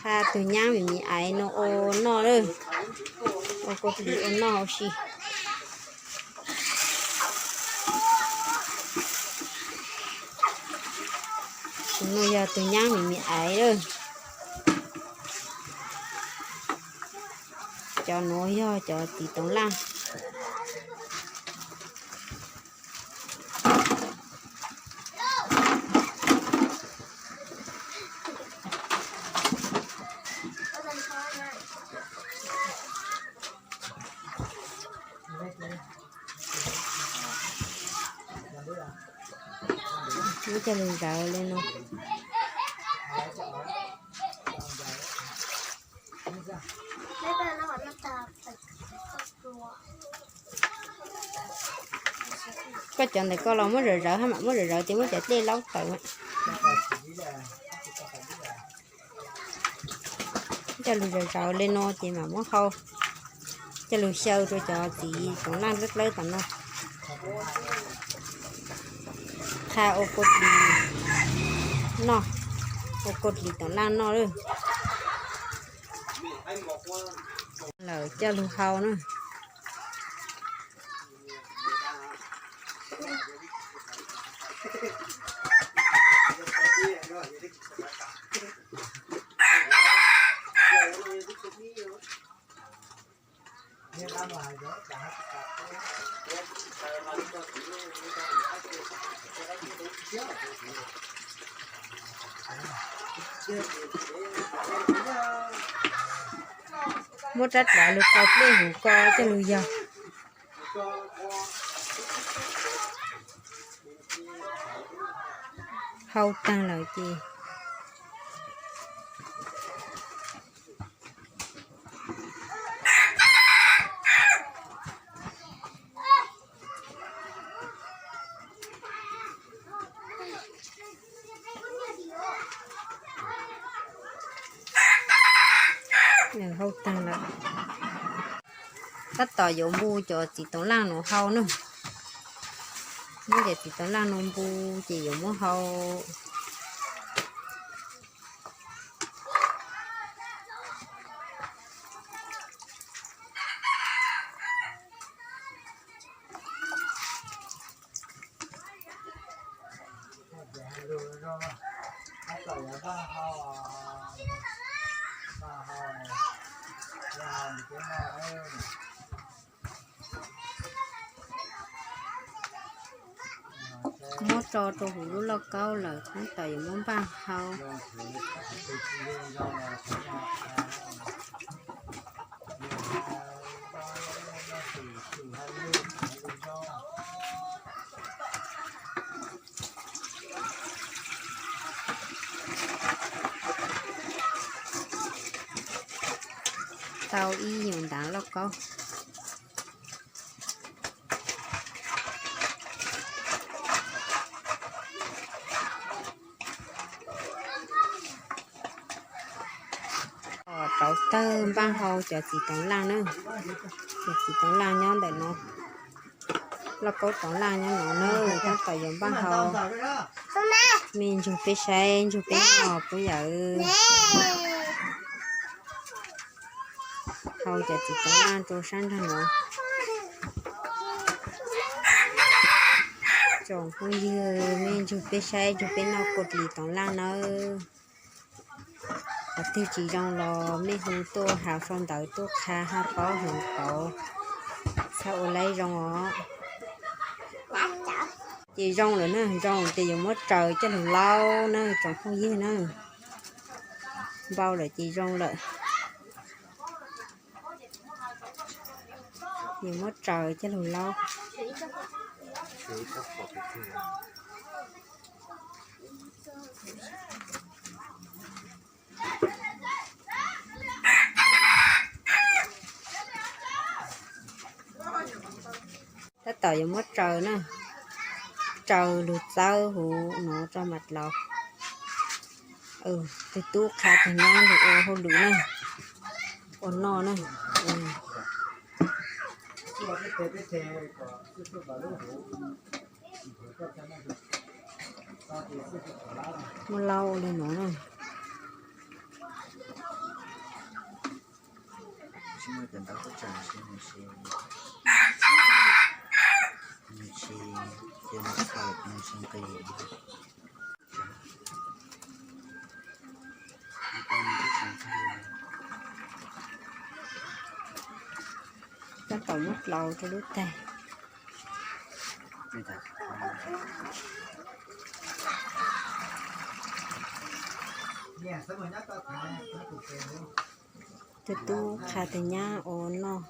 Qha tus nyab me me aiv no ua noj lawm, ua kua plis ua noj huv si. Tus no yog tus nyab me me aiv lawm. Cov nuav yog cov txiv toov laj. Muab coj lug zawv li no. Koj cov ntawm koj los muab zawv zawv hab mam muab zawv zawv ces muab cov dlej laub tawm. Coj lug zawv zawv li no ces mam muab hau, coj lug xyaw rua cov txiv toov laj dlawb dlawb tom no. Qha ua kua plis noj, ua kua plis toov laj noj lawm. Lawm coj lug hau na. Muab rab dlav lug kaw dlej huv ko coj lug yog. Hau taag lawm ces hau taag lawm. Tab tom yuav npu cov txiv toov laj nuav hau na. Muab cov txiv toov laj nuav npu ces yuav muab hau. Muab tso rau huv lub lauj kaub lawm tab tom yuav muab npaj hau. Tau ib nyuag ntav lauj kaub. Rauv tawg npaj hau cov txiv toov laj na. Cov txiv toov laj nyob ntawm no. Lauj kaub toov laj nyob no na, tab tom yuav npaj hau. Me ntsuag peb saib ntsuag peb noj puab yawm. Hau cov txiv toov laj rau sab nraag no. Tsoom phooj ywg, me ntsuag peb saib ntsuag peb noj kua plis toov laj nawb. Qhov twg tsis zoo los mej hu tuaj hauv sau ntawv tuaj qha hab paub hloov pauv, txhaj ua laib zoo os. Ces zoo lawm na, zoo ces yuav muab raws coj lug laub na tsoom phooj ywg na. Npau lawm ces zoo lawm. Yuav muab raws coj lug laub. Tab tom yuav muab raws na, raws lug txawb huv nuav rau mas dlaus. Tug tub qha tug nyab lug ua hauj lwm na, ua noj na. Muab laub ua li nuav na. Muaj cov ntaub tsaws nws si, nws si, nws si, ces nws txhawm nws si nqis. Tab tom muab dlaus rau lub tais. Tus tub qha tus nyab ua noj.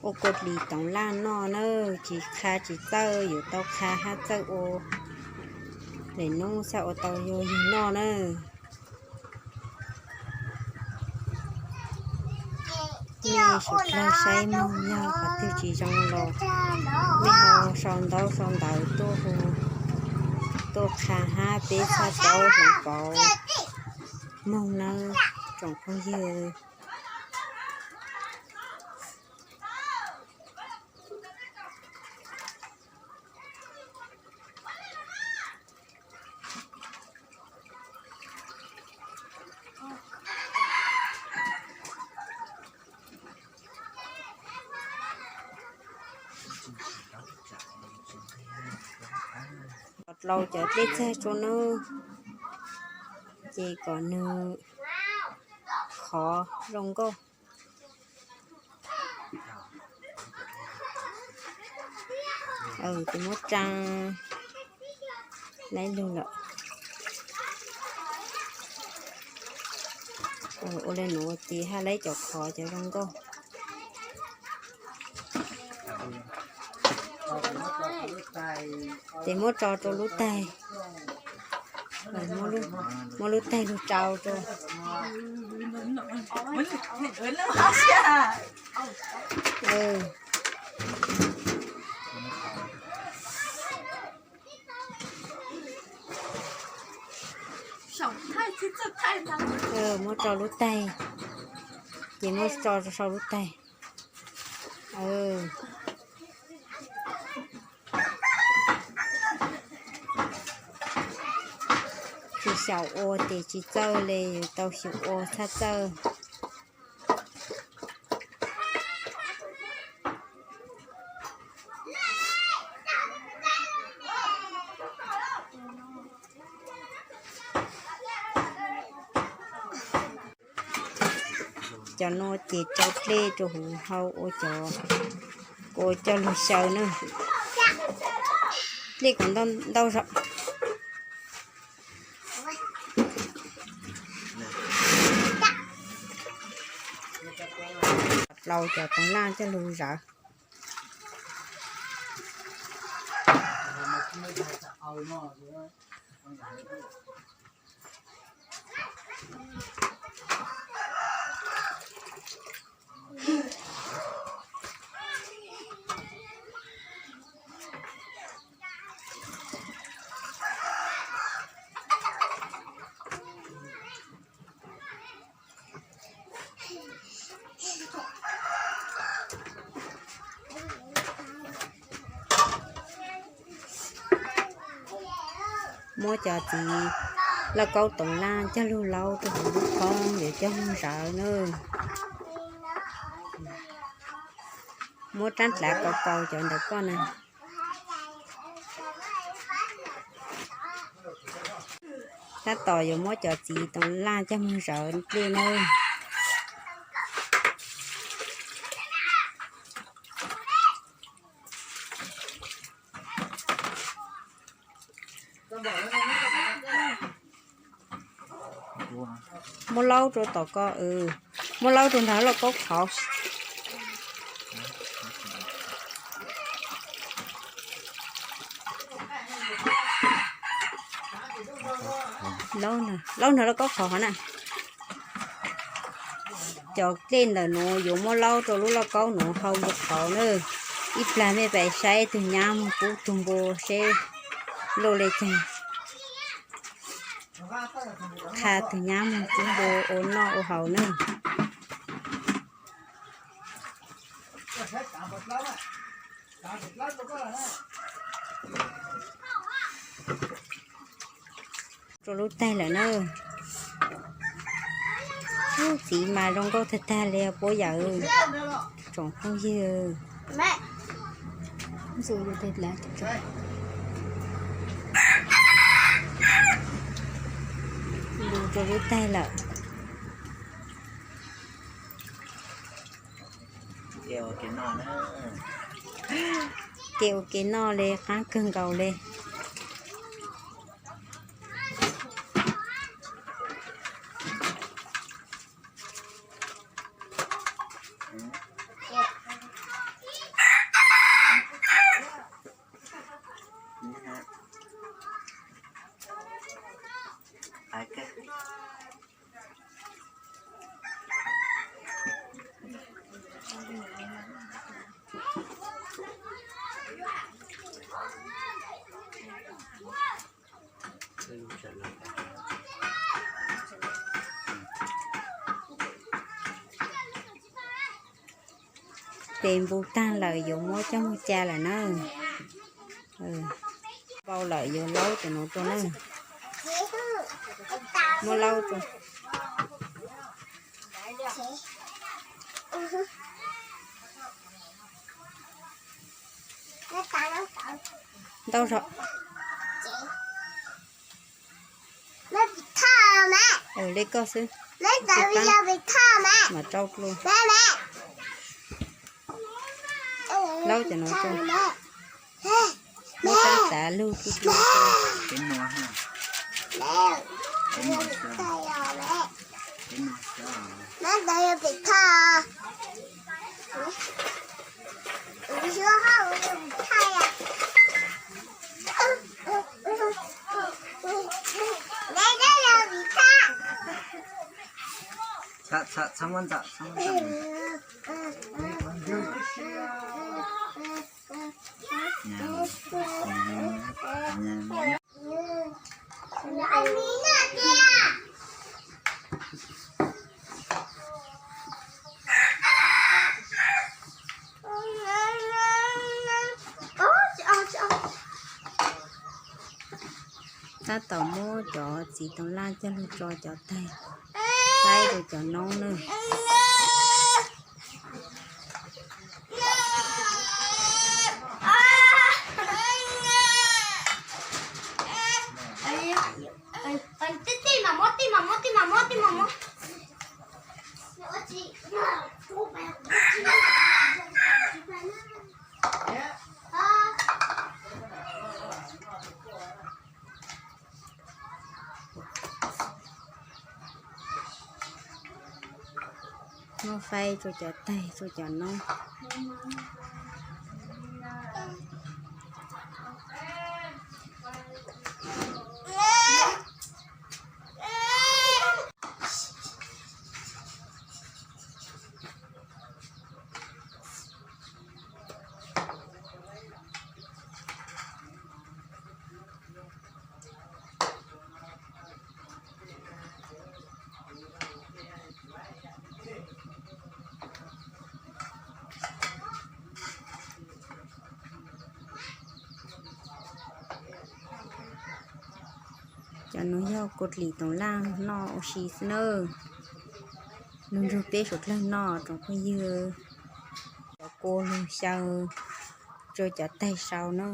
Ua kua dlis toov laj noj na, tsis qha tsis txawj, yuav tau qha hab txawj ua lwm hnub xwb ua tau yug yug noj na. Nej sawv dlawg saib mloog, yog qhov twg tsis zoo los nej ho sau ntaub sau ntawv tuaj hu, tuaj qha hab peb txhaj paub hloov pauv mloog nawb tsoom phooj ywg. Dlaus cov dlej txag rau nawb, ces kom nws khov zoo nkauj. Ces muab tsaa laib lug lawm. Ua le nuav ua tis hab laib cov khov cov zoo nkauj. Ces muab tso rau lub taig, muab lub taig lug tsau rau. Muab tso lub taig, ces muab tso rau sau lub taig. Tsis xyaum ua ces tsis txawj le, yuav tau xyaum ua txhaj txawj. Cov nuav ces rau dlej rau huv hau ua cov kua coj lug xyaw na. Dlej kuv ntau zog. Dlaus cov toov laj coj lug zawv. Muab cov txiv lauj kaub toov laj coj lug laub rau huv lub koob yuav coj lug zawv na. Muab rab dlav kaus kaus cov ntawd koj na. Tab tom yuav muab cov txiv toov laj coj moog zawv dlej nawb. Muab laub rau tom ko, muab laub rau nrag lauj kaub khov. Laub nrag lauj kaub khov hov na. Cov dlej ntawm nuav yuav muab laub rau lub lauj kaub nuav hau npua qhauv na. Ib plag mej pais saib tug nyab moog pub tug npua seb luj le caag. Qha tug nyab moog pub npua ua noj ua haus na. Rau lub taig lawm na. Ub, txiv mas zoo nkauj tag tag li puab yawm. Tsoom phooj ywg, lug rau lub taig lawm. Kev ua ke noj li qaab kawg nkaus li. Tes npu taag lawm yuav muab coj moog ca lawm na. Npau lawm yuav laub cov nuav rua na. Muab laub rua. Ntau zog. Le koj xwb. Mam rau dlua. Laub cov nuav rua. Muab rab tav lug tug dlua. Tab tom muab cov txiv toov laj coj lug tso cov taig, faib rua cov noob na. Muab faib rua cov taig rua cov noob. Cov nuav yog kua dlis toov laj noj ua si xwb nawb. Lug nrug peb suav dlawg noj tsoom phooj ywg. Cov kua lug xyaw rua cov taig sau na.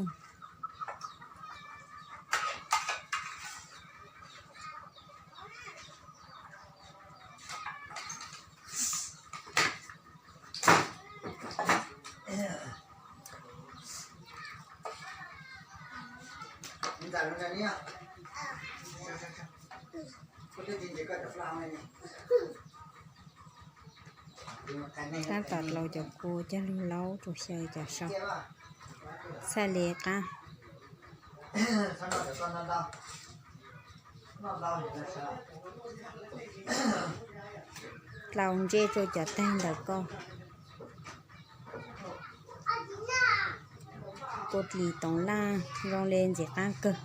Tab tom dlua cov kua coj lug laub rua xyaw cov sau. Txhaj le qaab. Dlua ntsej rua cov taig ntawm koj. Kua dlis toov laj zoo le ntxim qaab kawg.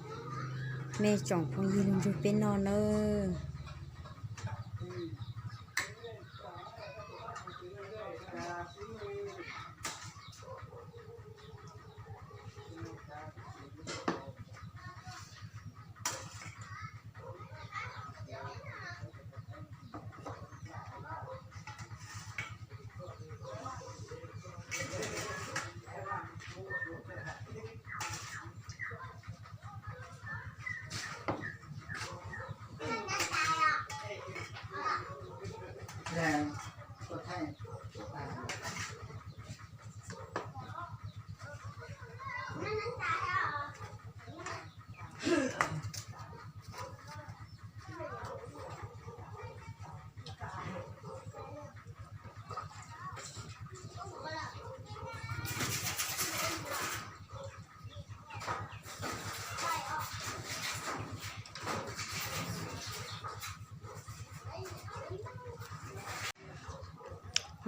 Mej tsoom phooj ywg lug nrug peb noj nawb.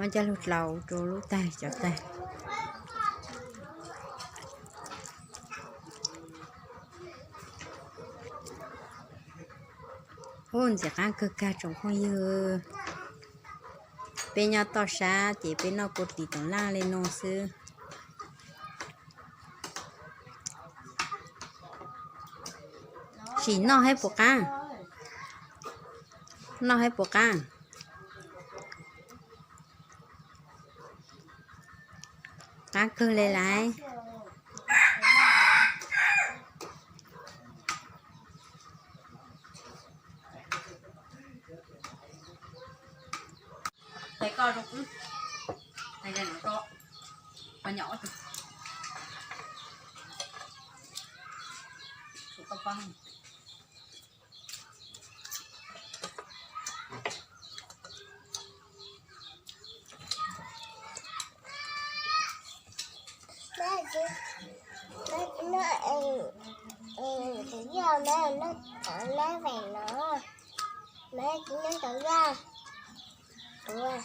Muab coj lug dlaus rua lub taig cov taig. Ub, ntxim qaab kawg kag tsoom phooj ywg. Peb nyob toj sab ces peb noj kua txiv toom laj le nuav xwb. Sim noj hab puas qaab? Noj hab puas qaab? Qaab kawg le lais. Tus yaj, noj cov laj vem no, noj cov laj, tus